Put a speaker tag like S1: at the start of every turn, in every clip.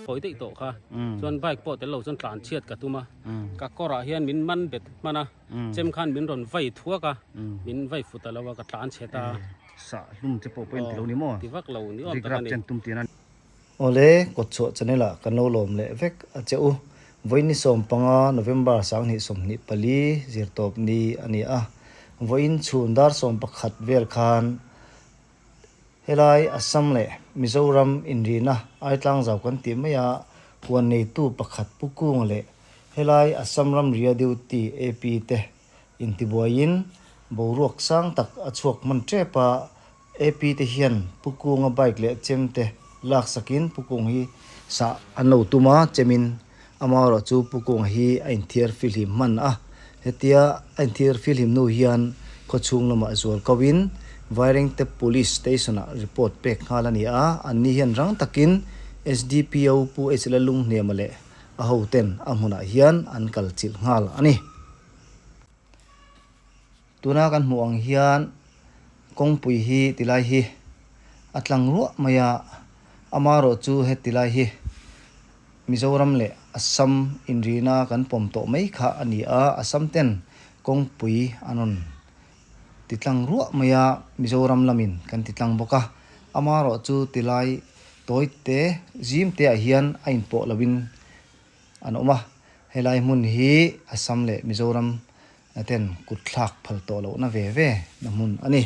S1: Hawi daih tawh kha chuan bike pawh tel lo chuan tlan chhiat ka tum a, ka kawrah hian min man bet hman a, chem khan min rawn vai thuak a, min vai fut a lo a, ka tlan chhe ta.
S2: Sah hlum che pawh pawhin ti lo ni maw?
S1: Ti vak lo ni awm tak a ni.
S3: Awle, kawtchhuah channel ah kan lo lawm leh vek a che u. Vawiin ni 15 November 2024 zirtawp ni a ni a, vawiin chhun dar 11 vel khan Helai Assam leh Mizoram inrihna Aitlangzau kan tih maia huan neitu pakhat Pu Kunga leh helai Assam ramria duty AP te intibuaiin boruak sang tak a chhuak hman tep a, AP te hian Pu Kunga bike leh chem te laksakin Pu Kung hi sah an lo tum a, chemin Amaherawh chu Pu Kunga hi a inthiar fihlim hman a, hetia a inthiar fihlim hnu hian khawchhung lamah zual koin Vairengte Police Station-ah report pek nghal a ni a, anni hian rang takin SDPO Pu H Lalunghniama leh a hoten a hmunah hian an kal chilh nghal a ni. Tuna kan hmuh ang hian kawngpui hi tilai hi a tlang ruah mai a, amaherawh chu heti lai hi Mizoram leh Assam inrina kan pawm tawh mai kha a ni a, Assam ten kawngpui an rawn ti tlang ruah mai a, Mizoram lamin kan ti tlang bawk a, amaherawh chu tilai tawi te zim te ah hian a inpawh loin an awm a, helai hmun hi Assam leh Mizoram ten kut thlak phal tawh lohna ve ve na hmun a ni.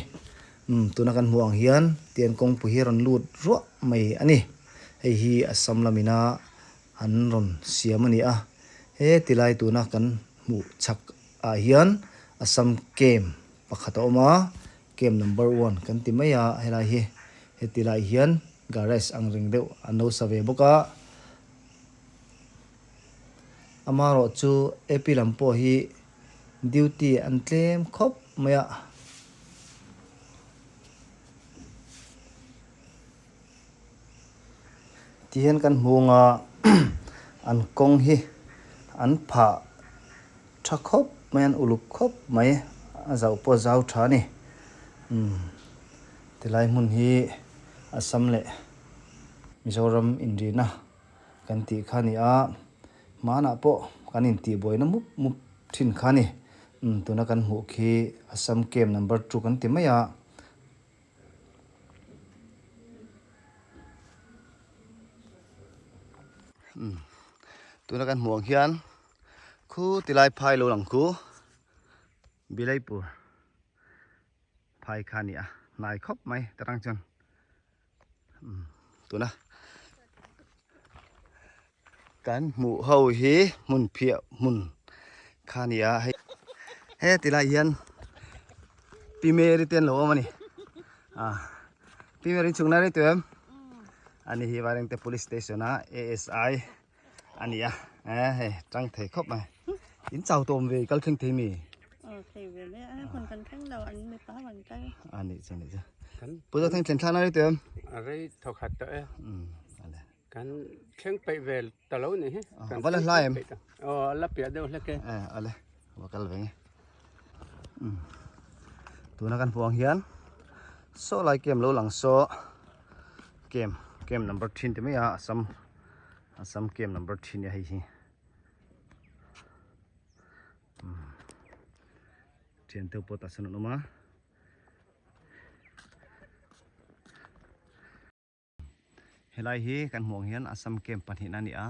S3: Umm tuna kan hmuh ang hian tian kawngpui hi a rawn lut ruah mai a ni. Hei hi Assam lamina an rawn siam a ni a, he tilai tuna kan hmuh chhak ah hian Assam camp pakhat a awm a, camp number one kan ti mai a helai hi heti lai hian garage ang reng deuh an lo sa ve bawk a. Amaherawh chu AP lam pawh hi duty an tlem khawp mai a. Tihian kan hmu anga an kawng hi an phah tha khawp mai an uluk khawp mai a zauh pawh a zau tha a ni umm tilai hmun hi Assam leh Mizoram inrihna. Kan tih kha ni a, hmanah pawh kan intihbuaina mup mup thin kha ni. Umm tuna kan hmuh khi Assam camp number 2 kan ti mai a.
S2: Umm tuna kan hmuh ang hian khu tilai phai lo lang khu Bilaipur phai kha ni a, hnai khawp mai tarang chuan. Tuna kan hmuh ho hi hmun phiah hmun kha a ni a hei he ti lai hian Pi Mary te an lo awm a ni a Pi Mary chhung lai rei tawh em ani hi Vairengte police station a ASI a ni a e hei tang thei khawp mai in chau tawm ve kal thleng thei mi
S4: thei ve mai a hun kan thleng lo an mipa van kal
S2: a ni chu ni chu pu zo thleng thlen thlan a rei tawh em
S5: a rei thaw khat tawh e kan thleng peih ve ta lo ni hi
S2: kan va la hlai em
S5: aw a la piah deuh hlek e
S2: e ale va kal ve nge tuna kan hmuh ang hian saw lai kem lo lang saw kem kem number thin te mai a Assam Assam camp number thin a hei hi thian te pawh tah sawn an awm a helai hi kan hmuh ang hian Assam camp pahnih na a ni a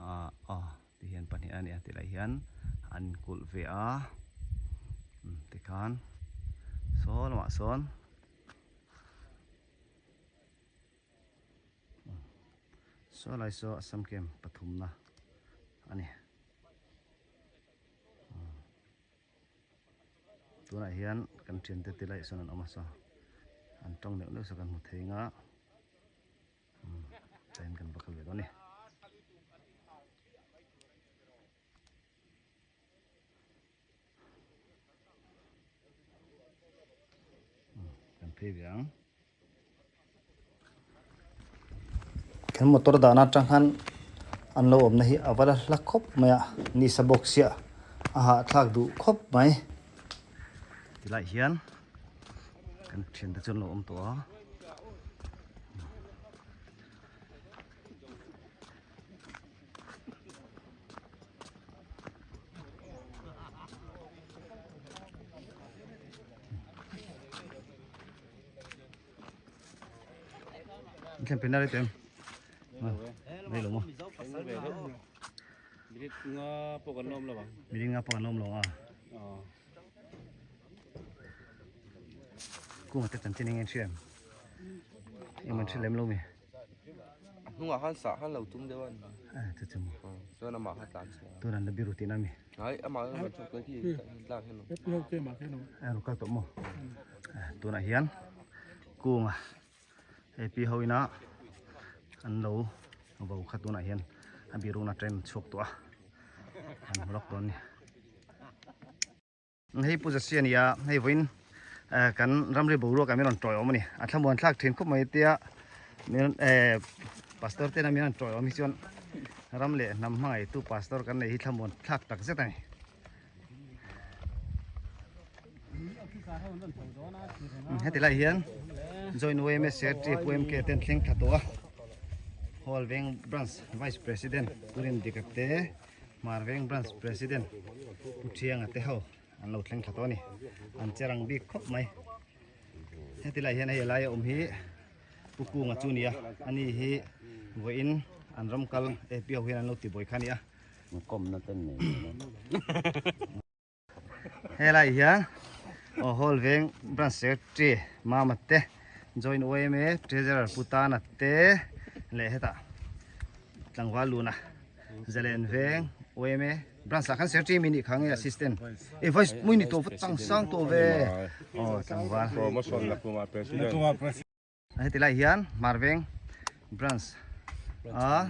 S2: ah aw ti hian pahnih a ni a tilai hian an kulh ve a tikhan saw lamah sawn.
S3: Saw lai saw Assam camp pathumna a ni. Tunah hian kan thiante te lai sawn an awm a saw an tawng neuh neuh saw kan hmu thei ang a chuan kan va kal ve dawn a ni. Kan phei ve ang. Kan motor dahna atang khan an lo awmna hi a va la hla khawp mai a, ni sa bawk sia a hahthlak duh khawp mai.
S2: Tilai hian kan thiante chu an lo awm tawh a. Thlen phei na rei tawh em? Rei lo maw?
S1: Minute nga pawh kan lawm lo ang.
S2: Minute nga pawh kan lawm lo ang a. Kunga te chanchin eng nge an hria em? Eng an hre lem lo mi?
S6: A hnungah khan sah khan lo tum deuh a ni.
S2: Eh, chu chu maw.
S6: Chuan amah kha tlan chhe a.
S2: Tun an la biru tihna a mi?
S6: Hai, amah kha rawn chhuak khi tlang hian.
S2: Eh, rawn kal tawh maw? Eh, tunah hian kunga AP ho ina an lo vo kha tunah hian a biruna train chhuak tawh a. An hmu lawk dawn a ni. Hei Pu Zasi a ni a, hei vawiin kan ramri boruak ah min rawn tawiawm a ni. A thlamuan thlak thin khawp mai tia min rawn pastor tena min rawn tawiawm hi chuan ram leh hnam hmangaitu pastor kan nei hi thlamuan thlak tak zet a ni. Heti lai hian Joint YMS Secretary Pu MK ten thleng thla tawh a, Hall Veng Branch Vice President Pu Rindika te Hmarveng Branch President Pu Thianga te ho an lo thleng thla tawh a ni. An che rang bik khawp mai. Heti lai hian hei a laia awm hi Pu Kunga chu a ni a, ani hi vawiin an ram kal AP ho hian an lo ti buai kha a ni a. Helai hian aw Hall Veng Branch Secretary Mama te Joint YMA Treasurer Pu Tana te leh hetah tlangval luna Zalen Veng YMA Branch ah khan Secretary mi nih kha nge Assistant e Vice mui ni tawh va chang sang tawh ve aw tlangval Heti lai hian Hmarveng Branch a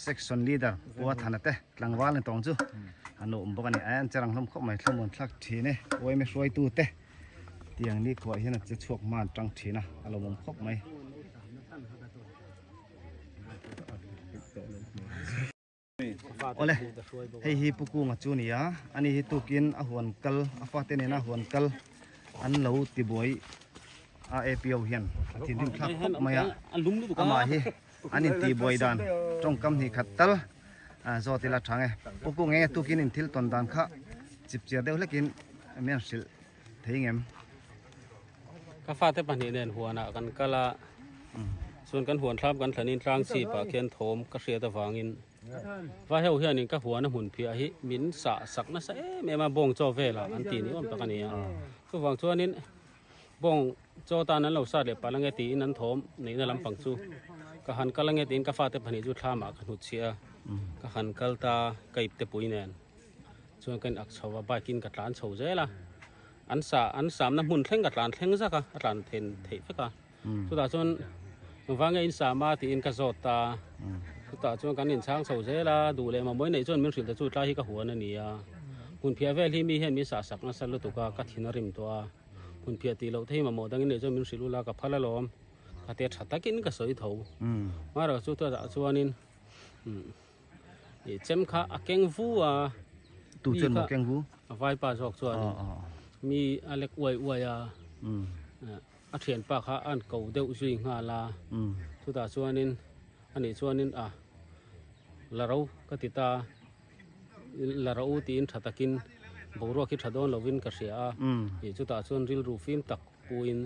S2: Section Leader Pu Athana te tlangval ni tawng chu an lo awm bawk a ni. An che rang hlawm khawp mai thlamuan thlak thin e. Uaime hruaitu te tiang ni khuah hian a che chhuak hma an tang thin a, a lo awm khawp mai. Awle, hei hi Pu Kunga chu a ni a, ani hi tukin a huan kal, a fate nena huan kal an lo tibuai a APO hian a thinrim thlak khawp mai a, amah hi an intibuai dan tawngkam hnih khat tal zawt ila tha nge. Pu Kung enge tukin in thil tawn dan kha chipchiar deuh hlekin mi an hrilh thei ngem.
S1: Ka fate pahnih nen huanah kan kal a, chuan kan huan thlam kan thlanin tlang chhipah khian thawm ka hriat avangin va heuh hianin ka huan a hmun phiah hi min sah sak nasa em em a, bawng chaw velah an tih ni awm tak a ni a. Chuvang chuanin bawng chaw tan an lo sat leh palh ange tiin an thawm neihna lampang chu ka han kal ange tiin ka fate pahnih chu thlamah ka hnutchhiah a, ka han kal ta ka ipte pui nen. Chuan ka in ak chho a, bike in ka tlan chho zel a, an sa an samna hmun thleng ka tlan thleng zak a, a tlan then theih vek a. Chutah chuan engvang nge in sam a tiin ka zawt ta, chutah chuan kan inchhang chho zel a, duh leh mamawh neih chuan min hrilh ta chu tlai hi ka huan a ni a, hmunphiah vel hi mi hian min sah sak nasa lutuk a, ka thin a rim tawh a, hmunphiah tih loh te hi mamawh dangin neih chuan min hrilh ula ka phal alawm, ka te tha takin ka sawi tho. Amaherawhchu chutah chuanin. Ih chem kha a keng vu a.
S2: Tu chuan maw keng vu?
S1: A vaipa zawk chuan mi a lek uai uai a. A thianpa kha a an ko deuh zui nghal a. Chutah chuanin anih chuanin a la ro ka ti ta. La ro tiin tha takin boruak hi tha dawn lovin ka hria a. Ih chutah chuan rilru fim tak puin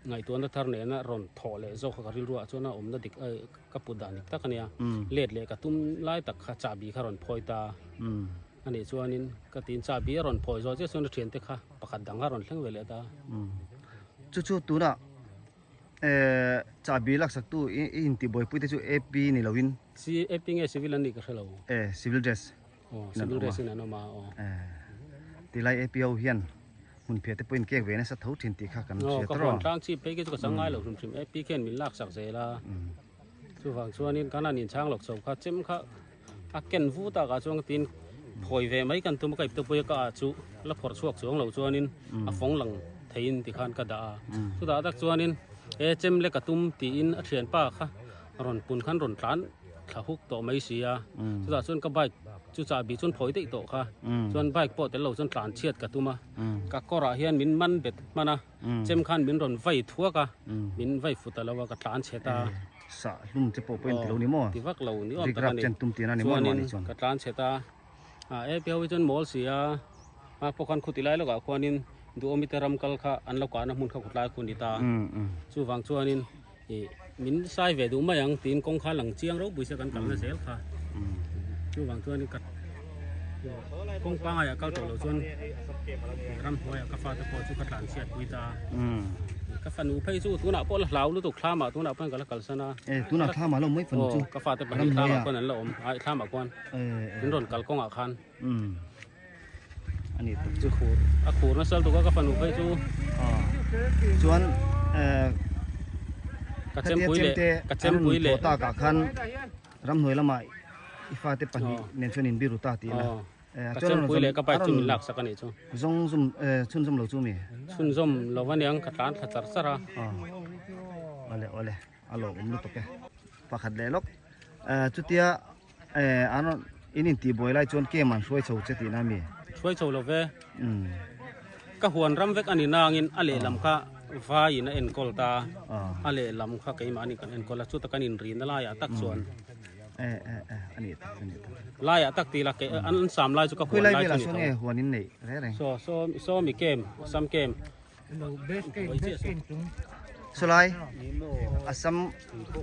S1: ngaihtuahna thar nena rawn thawh leh zawk kha ka rilruah chuan a awmna dik ka put dan dik tak a nia. Let leh ka tum lai tak kha chahbi kha rawn phawi ta a nih chuanin ka tiin chahbi a rawn phawi zawh chiah chuan a thiante kha pakhat dang kha rawn thleng ve leh ta.
S2: Chu chu tunah chahbi laksaktu i intibuaipui te chu AP ni loin.
S1: Si AP nge civil an nih ka hre lo.
S2: Civil dress.
S1: Aw civil dress in an awm a aw.
S2: Tilai AP ho hian hmunphiah te pawhin kek ve nasa tho thin tih kha kan hria
S1: tawh. Ka huan tlang chip phei khi chu ka chang ngai lo hrim hrim AP khian min lak sak zel a. Chuvang chuanin kan han inchhang lawk chho kha chem kha a ken vu tak ah chuan tin phawi ve mai kan tum a ka iptepui a ka ah chu la phawrh chhuak chuang lo chuanin a fawng lang theiin tikhan ka dah a. Chutah tak chuanin he chem le ka tum tiin a thianpa kha rawn pun khan rawn tlan thla huk tawh mai si a chutah chuan ka bike chu chahbi chuan phawi daih tawh kha chuan bike pawh tel lo chuan tlan chhiat ka tum a ka kawrah hian min man bet hman a chem khan min rawn vai thuak a min vai fut a lo a ka tlan chhe ta
S2: sah hlum che pawh pawhin ti lo ni maw
S1: ti vak lo ni awm tak a ni chuanin ka tlan chhe ta a e piau hi chuan mawl si a a pawh khan khuti lai lawkah khuanin duhawmi te ram kal kha an lo kahna hmun kha khutlai khu a ni ta chuvang chuanin ih. Min sai ve duh mai ang tiin kawng kha lang chiang ropui se kan kalna zel kha. Chuvang chuan ka kawng pangaiah kal tawh loh chuan ramhnuaiah ka fate pawh chu ka tlan chhiat pui ta a. Ka fanu phei chu tunah pawh la hlau lutuk thlamah tunah pawh ka la kalsan a.
S2: E tunah thlamah la awm mai fanu chu.
S1: Ka fate pahnih thlamah khuan an la awm a thlamah khuan min rawn kal kawngah khan.
S2: Ani tak chu
S1: khur a khur nasa lutuk a ka fanu phei chu
S2: chuan
S1: ka chempui leh ka chempui leh
S2: takah khan ramhnuai lamah i fate pahnih nen chuan in biru ta tih na
S1: ka chempui leh ka bike chu min laksak anih chu
S2: zawng zum chhunzawm lo chu mi
S1: chhunzawm lo aniang ka tlan thla char char a
S2: awle awle a lawmawm lutuk e pakhat leh lawk chutia an rawn in intih buai lai chuan kem an hruai chho che tihna a mi?
S1: Hruai chho lo ve. Ka huan ram vek a ni nangin a lehlam kha vaiin a enkawl ta a, a lehlam kha keimahni kan enkawl a, chuta kan inrina laiah tak chuan laiah tak tih la kei an sam lai chu ka huan lai chu a ni tho.
S2: Khawilai velah sawn nge huan in neih reng reng?
S1: Saw saw sawmi kem Assam kem.
S2: Sawlai Assam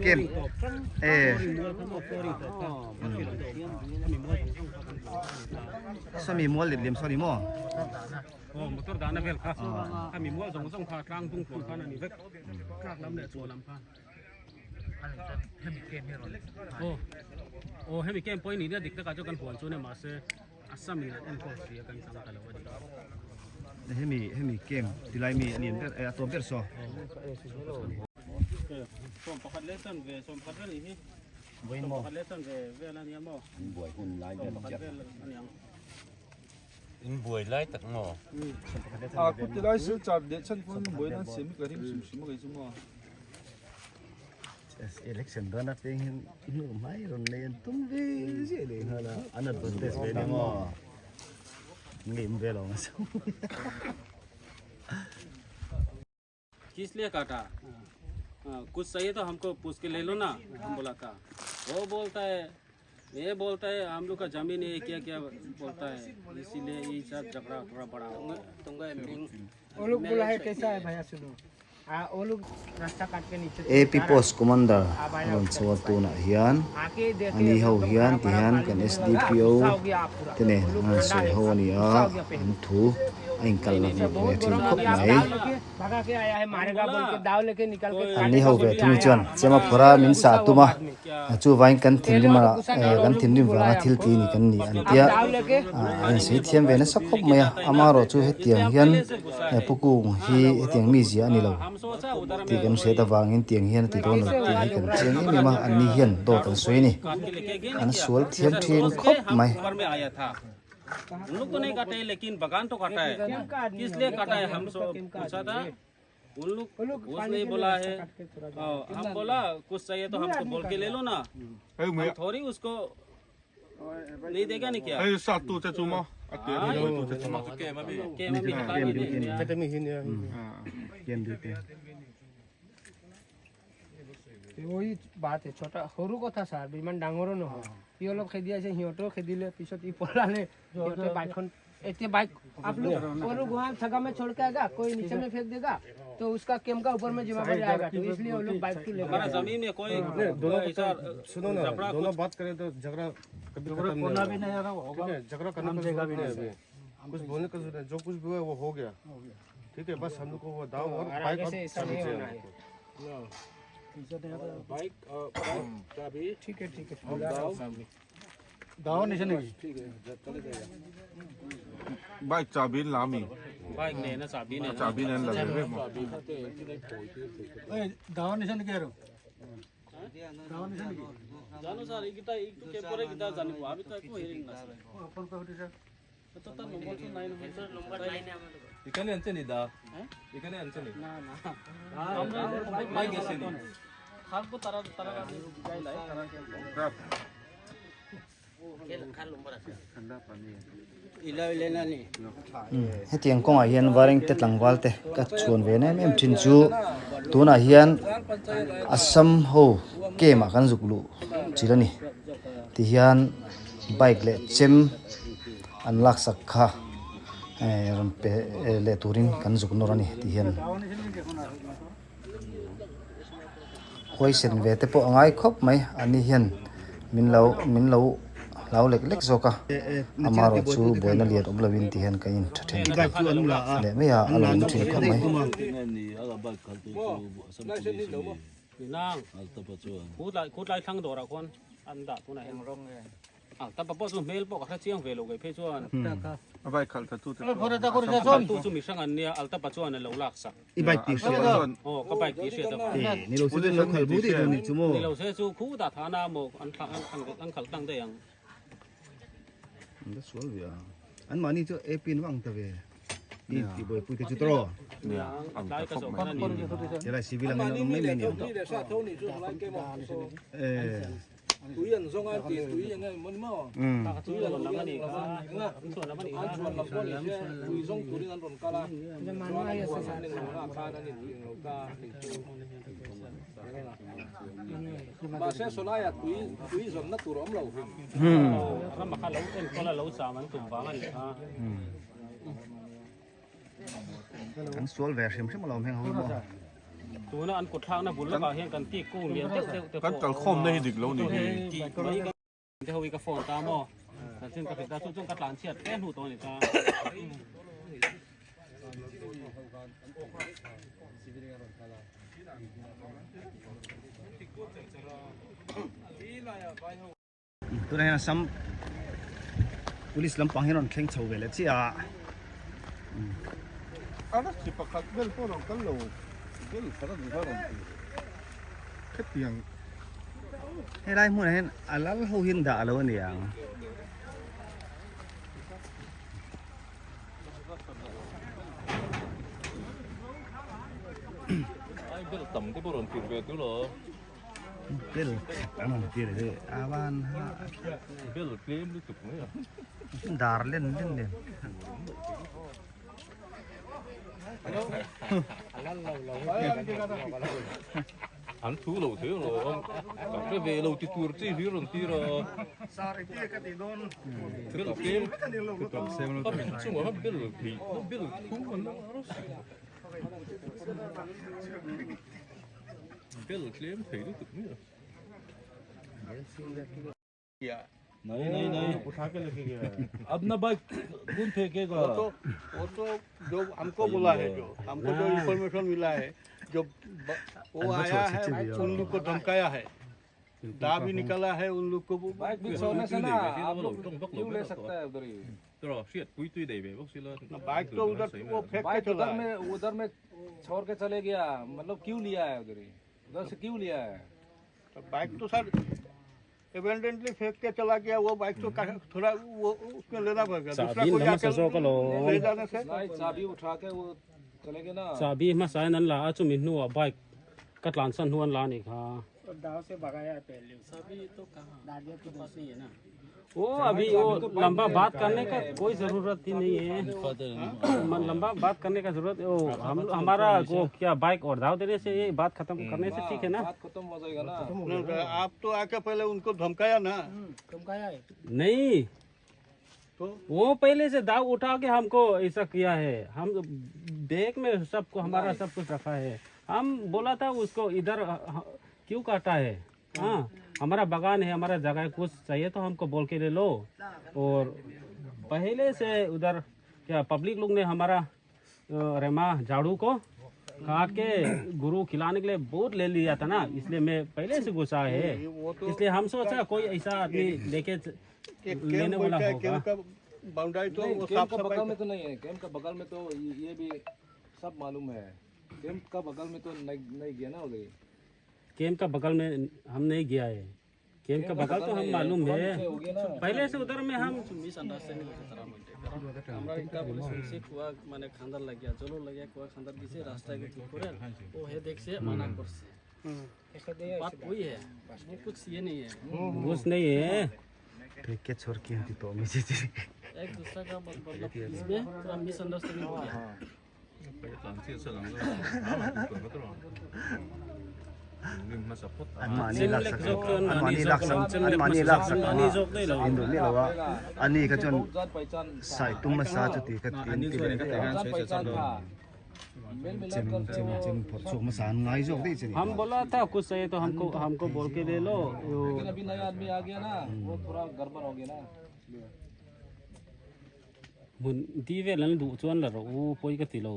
S2: camp e sawmi mual let liam saw ni maw
S1: aw motor dahna vel kha a mi mual zawng zawng kha tlang dung tluang khan a ni vek tlak lam leh chhuah lam kha aw aw hemi camp pawh hi ni nia dik takah chuan kan huan chu a nia mahse Assam in an enkawl si a kan chang ta lo a ni.
S2: Hemi hemi camp tilai mi a ni ber a tawp ber saw.
S1: Sawm pakhat leh chan ve 11 vel nih hi. 11 leh chan ve vel a nia maw.
S7: In buai hun lai vel
S1: 11 vel a niang.
S7: In buai lai tak maw?
S8: A ku tilai sil char leh chan pawn buai nan siam hi ka ring hrim hrim a kei chu maw.
S2: Election dawn a peng hian hnu hmai rawn nei an tum ve ziah leh nghal a, an advantage ve nia maw? Ngei ve lo ang chu.
S1: किस लिए काटा कुछ सही है तो हमको पूछ के ले लो ना हम बोला था वो बोलता है ये बोलता है हम लोग का जमीन है क्या क्या बोलता है इसीलिए ये सब झगड़ा थोड़ा बड़ा
S9: वो लोग बोला है कैसा है भैया सुनो आ वो लोग रास्ता काट के नीचे
S3: AP Post Commander rawn chho a tunah hian
S9: आके देखे
S3: ani ho hian tihian kan SDPO te nen an rawn sawi ho a ni a an thu a inkal la hmuh ve thin khawp mai.
S9: भगा के आया है मारेगा बोल के दाव लेके निकल के
S3: An ni ho ve thung chuan chema phawrh a min sah tum a chuvangin kan thinrim a kan thinrim vanga thil ti ni kan ni an tia a insawi thiam ve nasa khawp mai a amaherawh chu hetiang hian pu kung hi hetiang mi zia a ni lo tih kan hriat avangin tiang hian a ti dawn lo tih hi kan chiang em em a an ni hian dawt an sawi a ni an sual thiam thin khawp mai.
S1: उन लोग तो नहीं काटे है, लेकिन बगान तो काटा है किस लिए काटा है हम सो पूछा था उन लोग कुछ नहीं बोला है हाँ, हम बोला कुछ चाहिए तो हमको बोल के ले लो ना हम थोड़ी उसको नहीं देगा नहीं क्या के में भी हटा के दे
S9: वही बात है छोटा সৰু কথা ছাৰ ইমান ডাঙৰো নহয় সি অলপ খেদি আছে সিহঁতেও খেদিলে পিছত ই পলালে সিহঁতে বাইকখন এতিয়া বাইक आप लोग वो लोग वहाँ थका में छोड़ के आएगा कोई नीचे में फेंक देगा तो उसका केम का ऊपर में जिम्मेदारी आएगा तो इसलिए वो लोग बाइक तो लेकर
S1: हमारा जमीन में कोई दोनों ऐसा
S10: सुनो ना दोनों बात करें तो झगड़ा कभी खत्म नहीं होगा ठीक है झगड़ा करने का जरूरत नहीं है अभी कुछ बोलने का जरूरत नहीं जो कुछ भी हुआ वो हो गया ठीक है बस हम लोग को वो दाव और बाइक
S9: आगे
S10: और
S9: से ऐसा
S10: चाबी
S9: नहीं
S10: चाहिए
S9: होना है
S10: हमको।
S9: ठीक है ठीक है
S8: Bike चाबी लामी
S1: बाइक नहीं ना चाबी नहीं
S8: चाबी नहीं लगे रे
S1: জানো স্যাৰ এইকেইটা এইটো কেপৰে কেইটা জানিব আমি তো একো হেৰি নাছিল তো তাৰ নম্বৰটো নাই নহয় নম্বৰ নাই
S6: এখানে আনছে নি দা এখানে আনছে নি
S1: না না আমরা
S6: গেছে নি?
S1: থাকবো তারা তারা যাই লাই তারা
S3: Hetiang kawngah hian Vairengte tlangval te ka chhuan ve em em thin chu tunah hian Assam ho camp ah kan zuk luh chil a ni tihian bike leh chem an laksak kha rawn pe leh turin kan zuk nawr a ni tihian. Huaisen ve te pawh a ngai khawp mai. Ani hian min lo min lo hlau lek lek zawk a. Amaherawh chu buaina lian awm lovin ti hian ka in tha then leh mai a, a lo awm thin khawp mai.
S2: I bike tih hriat a.
S1: Aw ka bike tih hriat a.
S2: E ni lo se chu lo khal bu dei dawn nih chu maw.
S1: Ni lo se chu khu dah thana maw an thla an an khalh tlang daih ang.
S2: An la sual ve a. An mahni chu AP an va ang ta ve. I tih buaipui te chu tawh.
S1: Nia ang ta khawp mai.
S2: Helai civil angin an awm mai mai nia. E.
S6: Tui an zawng a ti tui eng nge maw ni maw? Tui an lam a ni kha an chuan lam pawh ni se tui zawng turin an rawn kal a chuan an huan an in lo khan an in lo ta ni chu mahse sawlai ah tui tui zawnna tur a awm lo hrim
S1: ram kha lo enkawl a lo cham an tum vang a ni kha
S2: An sual ve hrim hrim alawm heng ho hi maw.
S1: Tuna an kut thlakna bul lawkah hian kan tik kung lian deuh deuh te pawh
S8: Kan kalkhawmna hi dik lo ni hi.
S1: Mai kan te ho hi ka phone ta maw. Chanchin ka hrilh ta chu chuan ka tlan chhiat hle hnu tawh a ni ta.
S2: Tunah hian Assam Police lampang hi a rawn thleng chho ve leh chiah a.
S8: A chi pakhat vel pawh rawn kal lo vel khat a ni kha rawn ti khetiang.
S2: Helai hmunah hian a lal ho hian dah a lo a ni ang.
S6: Ai bel tam te pawh rawn tir ve tur lo.
S2: Bel khat an rawn tir hi a van ha
S6: Bel tlem lutuk mai a.
S2: Dar len len nen.
S6: An thu lo thei lo a. Ka hre ve lo ti tur chi hi rawn tir a. Bel tlem. Ka min chungah khan bel hnih bel thum an lo a. Bel tlem thei lutuk mai a.
S7: Nahi nahi nahi ab na bike कौन फेंकेगा
S5: वो तो वो तो जो हमको बोला है जो हमको जो इन्फॉर्मेशन मिला है जो वो आया है उन लोग को धमकाया है दा भी निकाला है उन लोग को
S6: बाइक भी सोने से ना आप लोग क्यों ले सकता है उधर ही तो शिट कोई तो ही दे बक्सी ला
S5: बाइक तो उधर वो फेंक के चला
S6: उधर में उधर में छोड़ के चले गया मतलब क्यों लिया है उधर ही उधर से क्यों लिया है
S5: तो बाइक तो सर एबेंडेंटली फेंक के चला गया वो बाइक तो थोड़ा वो उसमें लेना पड़ेगा दूसरा कोई आके ले जाने से
S6: चाबी उठा के वो चले गए ना
S1: Chahbi hmasa in an la a chumi hnuah bike ka tlansan hnu an la a nih kha. वो अभी वो लंबा बात करने का कोई जरूरत ही नहीं है मन लंबा बात करने का जरूरत वो हम हमारा वो क्या बाइक और दाव देने से ये बात खत्म करने से ठीक है ना
S6: बात खत्म हो जाएगा ना
S5: नहीं, आप तो आके पहले उनको धमकाया ना
S1: नहीं तो वो पहले से दाव उठा के हमको ऐसा किया है हम बैग में सबको हमारा सब कुछ रखा है हम बोला था उसको इधर क्यों काटा है हाँ हमारा बगान है हमारा जगह है कुछ चाहिए तो हमको बोल के ले लो और पहले से उधर क्या पब्लिक लोग ने हमारा रेमा झाड़ू को काट के गुरु खिलाने के लिए बहुत ले लिया था ना इसलिए मैं पहले से गुस्सा है इसलिए हम सोचा कोई ऐसा आदमी लेके लेने वाला
S5: बैठा है
S1: होगा
S5: कैंप का बाउंड्री तो वो
S6: कैंप
S5: साफ
S6: का
S5: सफाई
S6: बगल में तो नहीं है कैंप का बगल में तो ये भी सब मालूम है कैंप का बगल में तो नहीं नहीं गया ना उधर
S1: कैंप का बगल में हम नहीं गया है कैंप का बगल तो हम मालूम है पहले से उधर में हम
S9: আমরা একটা বলে শুনছি কুয়া মানে খান্দার লাগিয়া জলও লাগিয়া কুয়া খান্দার দিছে রাস্তায় ঠিক করে ও হে দেখছে মানা করছে बात वही है वो कुछ ये नहीं है
S1: घुस नहीं है
S2: फेंक छोड़ के ti to mi chi
S9: एक दूसरा का मतलब इसमें थोड़ा मिसअंडरस्टैंडिंग हो गया
S2: an mahni lak sak an mahni lak sak an mahni lak sak
S1: ani zawk daih lo
S2: in duh miah lo a ani kha chuan
S6: जान पहचान
S2: sai tum hmasa chu ti kha ti an ti leh daih a.
S6: जान पहचान था
S2: Chem chem chem phawrh chhuak hmasa an ngai zawk daih che ni.
S1: Hum bola tha kuch chahiye to humko humko bol ke le lo.
S6: लेकिन अभी नया आदमी आ गया ना वो थोड़ा गड़बड़ हो गया ना
S1: Hmun ti vel an duh chuan la rawh u pawi ka ti lo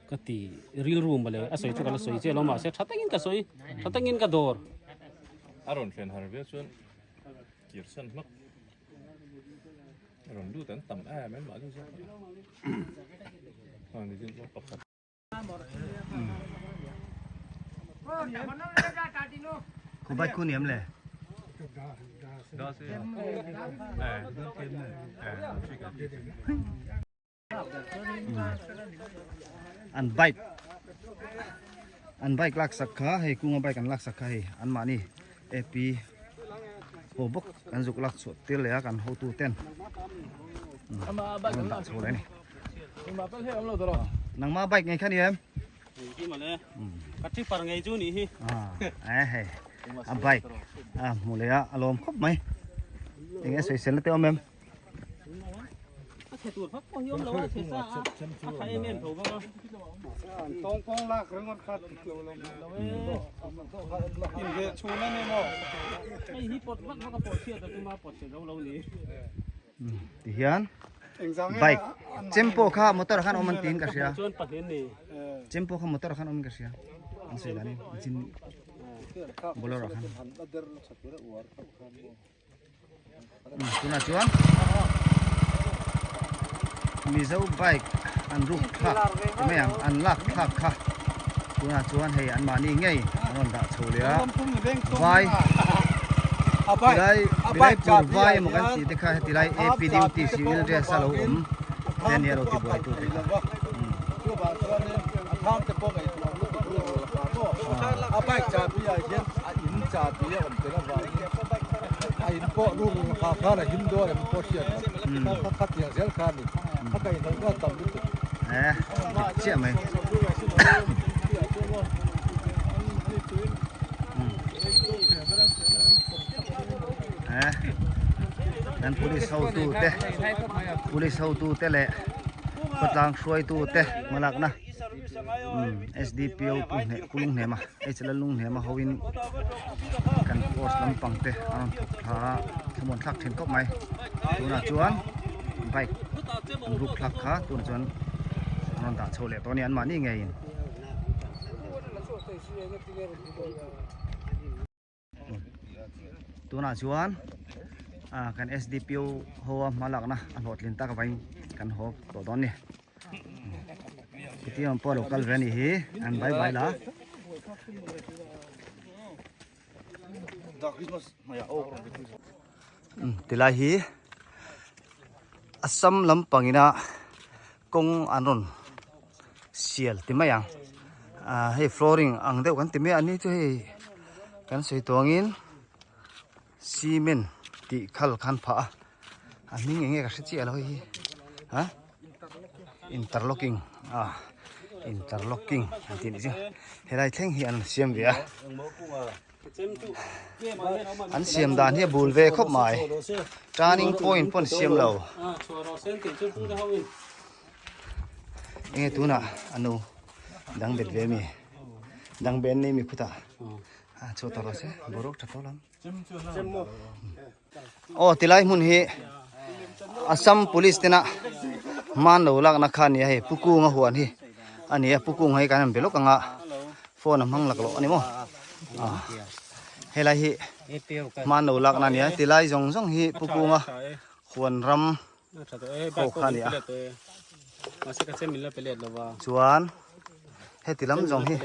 S1: ka ti rilru mawle a sawi chu ka la sawi chiah lo mahse tha takin ka sawi tha takin ka dawr.
S11: A rawn thlen har viau chuan kir san hmak a rawn lut an tam em em mahni zawk a ni din pakhat.
S2: Khu bike khu niam le. An bike an bike lak sak kha hei kunga bike an lak sak kha hei an mahni AP ho bawk an zuk lak chhuah tir leh a kan hotu ten an rawn dah chho leh a ni. Nangma bike ngei kha ni em?
S1: Ka tripper ngei chu nih hi.
S2: A hei a bike a hmu leh a a lawm khawp mai. Eng nge sawisel na te awm em?
S1: A chhe tur vak pawh hi awm lo a chhe sa a a tha em em tho bawk a.
S5: Tawng pawng lak ringawt kha dik lo lo inve chhun a ni maw?
S1: Hei hi pawt vak vak a pawh chhiat a tuma pawt chhe zo lo ni.
S2: Ti hian bike chem pawh kha motor ah khan awm an tiin ka hria chem pawh kha motor ah khan awm in ka hria an sawi dan in chin bolero ah khan tunah chuan mizo bike an ruk thlak mai ang an lak thlak kha tunah chuan hei an mahni ngei an rawn dah chho leh a vai tilai tilai pur vai emaw kan tih te kha heti lai AP duty civil dress a lo awm te ania lo ti buai tu te kha. Eh, dik chiah mai. Eh, kan police hotu te police hotu te leh khawtlang hruaitu te hmalakna SDPO pu hneh pu Lunghnema H Lal Lunghnema hoin kan force lampang te a rawn thawk thla a thlamuan thlak thin khawp mai tunah chuan bike an ruk thlak kha tunah chuan an rawn dah chho leh tawh a ni anmahni ngeiin. Tunah chuan ah kan SDPO ho a hma lakna a hlawhtlin tak avangin kan haw tawh dawn a ni. Hetiang ang pawh a lo kal ve a nih hi an bai bai la. Tilai hi Assam lampangina kawng an rawn sial ti mai ang ah hei flooring ang deuh kan ti mai a ni chu hei kan sawi tawh angin cement tih khal khan phah a a hming eng nge ka hre chiah lo hei hi ha interlocking ah interlocking an tih nih chu helai thleng hi an siam ve a. An siam dan hi a bul ve khawp mai turning point pawh an siam lo enge tunah a nu dang bet ve mi dang ben nei mi khutah a chhuah tawh rawh se boruak tha tawh lam aw tilai hmun hi Assam police tena hman lo lakna kha a ni a hei pu kunga huan hi a ni a pu kunga hi kan han be lawk ang a phone a hmang lak loh a ni maw ah helai hi hman lo lakna a ni a tilai zawng zawng hi pu kunga huan ram ho kha a ni a chuan heti lam zawng hi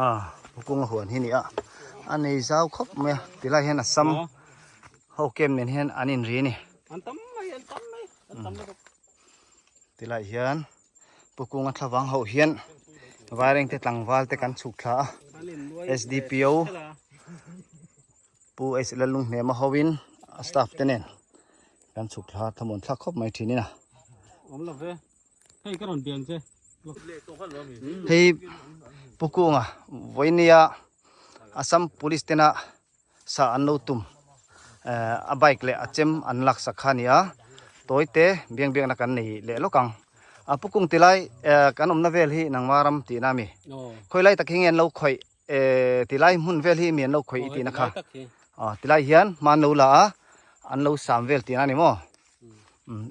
S2: ah pu kunga huan hi a ni a a nei zau khawp mai a tilai hian Assam Ho kem nen hian an inri a ni. Tilai hian Pu Kunga thlavang ho hian Vairengte tlangval te kan chhuk thla a. SDPO Pu H Lalunghnema hoin a staff te nen kan chhuk thla thlamuan thlak khawp mai thin in a. Hei Pu Kunga vawinia Assam Police tena sa an lo tum eh a bike leh a chem an lak sak kha a ni a tawi te biang biakna kan nei leh lawk ang. A pu kung tilai kan awmna vel hi nangma ram tihna a mi? Khawi lai tak hi nge an lo khawih tilai hmun vel hi mi an lo khawih i tihna kha? Tilai hian hma an lo la a, an lo sam vel tihna a ni maw?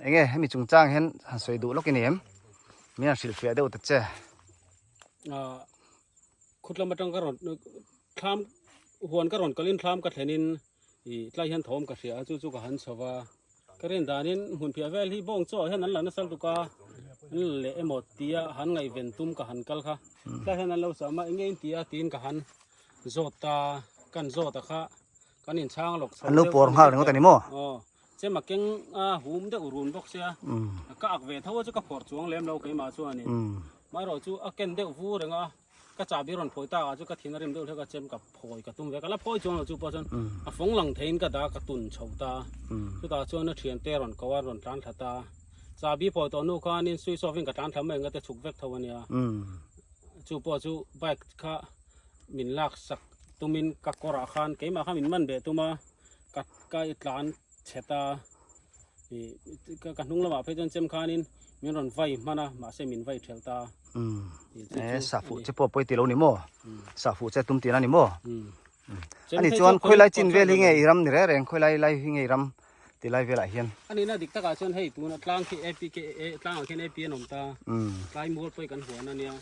S2: Enge hemi chungchang hian han sawi duh lawk i ni em? Min han hrilhfiah deuh ta che.
S1: Khutlam atang ka rawn thlam huan ka rawn kalin thlam ka thlenin Ih tlai hian thawm ka hria a chu chu ka han chho va ka rin danin hmun phiah vel hi bawng chaw ah hian an la nasa lutuk a an la leh emaw tia han ngaihven tum ka han kal kha tlai hian an lo sam a enge in ti a tiin ka han zawt ta kan zawt a kha kan inchhang lawk chho
S2: an lo pawr nghal ringawt a ni maw
S1: aw chema keng a hum deuh run bawk sia ka ak ve tho a chu ka phawrh chuang lem lo keimah chuanin marawh chu a ken deuh vu reng a. Ka chahbi rawn phawi tak ah chu ka thin a rim deuh hlek a chem ka phawi ka tum ve ka la phawi chuang lo chu pawh chuan a fawng lang theiin ka dah ka tun chho ta chutah chuan a thian te rawn ko a rawn tlan thla ta chahbi phawi tawh hnu khanin switch off in ka tlan thla mai ang te chhuk vek tho a nia chu pawh chu bike kha min lak sak tumin ka kawr ah khan keimah kha min man beh tum a ka ka i tlan chhe ta ih ka hnung lamah phei chuan chem khanin min rawn vai hman a mahse min vai thelh ta.
S2: E sahfuh che pawh pawi ti lo ni maw sahfuh che tum tihna ni maw ani chuan khawi lai chin vel hi nge i ram ni reng reng khawi lai lai hi nge i ram ti lai velah hian
S1: ani na dik takah chuan hei tuna tlang khi APK tlang ah khian AP an awm ta tlai mual pawh hi kan huan ania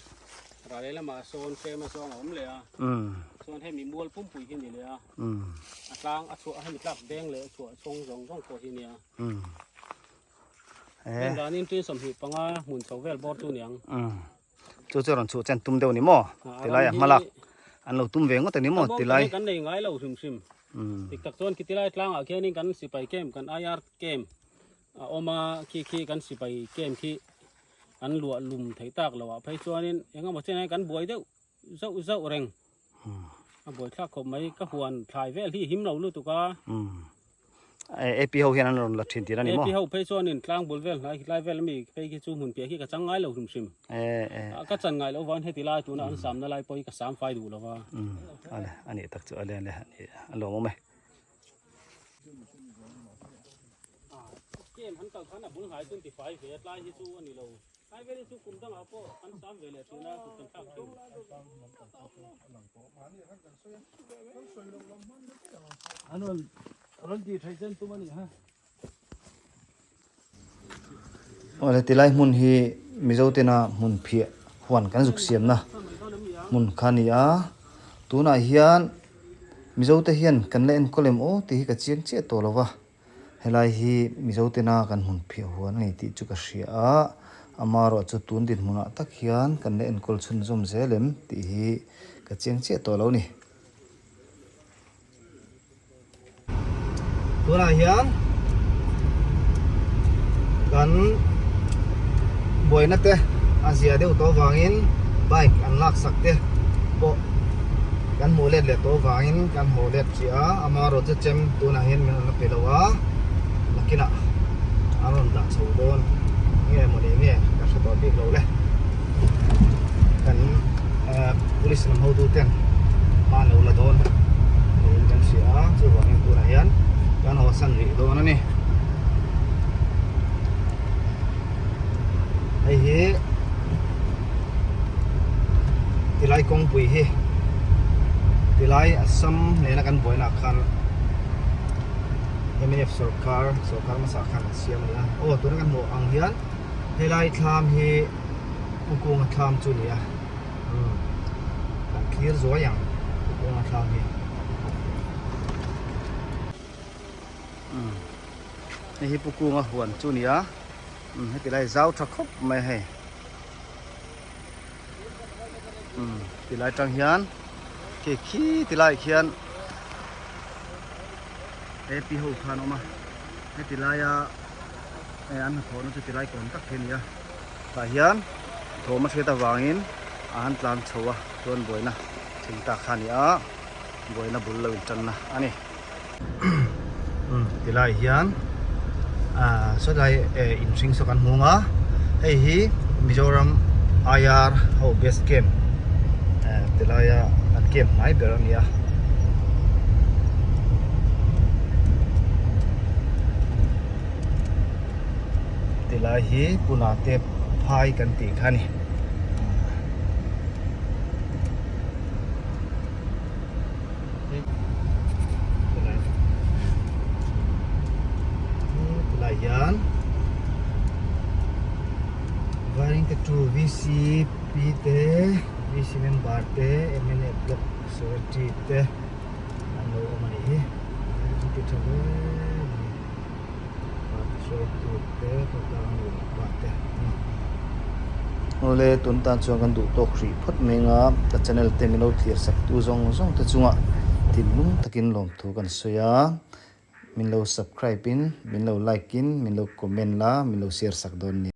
S1: ral leh lamah sawn tlem a zawng a awm leh a chuan hemi mual pumpui hi ni leh a a tlang a chhuah hemi tlak deng leh a chhuah chhawng zawng zawng pawh hi nia. Heng danin tin 25 hmun chho vel bawr chu niang.
S2: Chu chu rawn chhuh chen tum deuh ni maw? Tilai a hmalak an lo tum ve ngawt a ni maw tilai.
S1: Kan nei ngai lo hrim hrim. Dik tak chuan khitilai tlangah khianin kan sipai camp kan IR camp a awm a khi khi kan sipai camp khi an luah lum theih tak loh ah phei chuanin engemaw chen kan buai deuh zauh zauh reng. A buaithlak khawp mai ka huan thlai vel hi him lo lutuk a.
S2: AP ho hian an rawn la thin tir a ni maw?
S1: AP ho phei chuan in tlang bul vel hnai lai vel ami phei khi chu hmun piah khi ka chang ngai lo hrim hrim. Ka chan ngai loh vang heti lai tuna an samna lai pawh hi ka sam fai duh lo va.
S2: Ale a nih tak chu ale ale a lawmawm e.
S1: Kem han kal khan a bul hnai chu an ti fai ve a tlai hi chu a ni lo. Tlai vel hi chu kum dangah pawh an sam ve leh thin a kut kan thlak thin.
S2: Awle tilai hmun hi Mizo tena hmun phiah huan kan zuk siamna hmun kha a ni a, tunah hian Mizo te hian kan la enkawl em aw tih hi ka chiang chiah tawh lo va. Helai hi Mizo tena kan hmun phiah huan a ni tih chu ka hria a, amaherawh chu tun dinhmunah tak hian kan la enkawl chhunzawm zel em tih hi ka chiang chiah tawh lo ni. Tunah hian kan buaina te a zia deuh tawh vangin bike an laksak te pawh kan hmuh let leh tawh vangin kan haw let hrih a amaherawh chu chem tunah hian min rawn la pe lo a nakinah an rawn dah chho dawn nge mawni nge ka hre tawh bik lo le kan police lam hotu ten hma an lo la dawn niin kan hria a chuvangin tunah hian kan haw san rih dawn a ni hei hi tilai kawngpui hi tilai Assam nena kan buaina ah khan mnf sorkar sorkar hmasa khan an siam a ni a aw tuna kan hmuh ang hian helai thlam hi Pu Kunga thlam chu a ni a umm kan thlir zuai ang Pu Kunga thlam hi umm hei hi Pu Kunga huan chu a ni a umm heti lai zau tha khawp mai a hei umm tilai tang hian khi khi tilai khian AP ho khan a awm a heti laia an hnathawhna chu tilai kawm tak khi a ni a. Tah hian thawm a hriat avangin a han tlan chho a chuan buaina thing tak kha a ni a buaina bul lo intanna a ni. Umm tilai hian ah sawtlai eh inhring saw kan hmung a hei hi Mizoram IR ho base camp eh tilaia an camp hnai ber a ni a. Tilai hi Puna te. Champhai kan tih kha a ni. Tilai hian Vairengte 2 VCP te VC member te mla block secretary te an lo awm a nih hi an ti tha hle mai party hruaitu te khawtlang nu leh pa te an ni.
S3: Awle tun tan chuan kan duh tawk hrih phawt mai anga ka channel te min lo thlir sak tu zawng zawng te chungah thinlung takin lawmthu kan sawi a min lo subscribe in min lo like in min lo comment la min lo share sak dawn nia.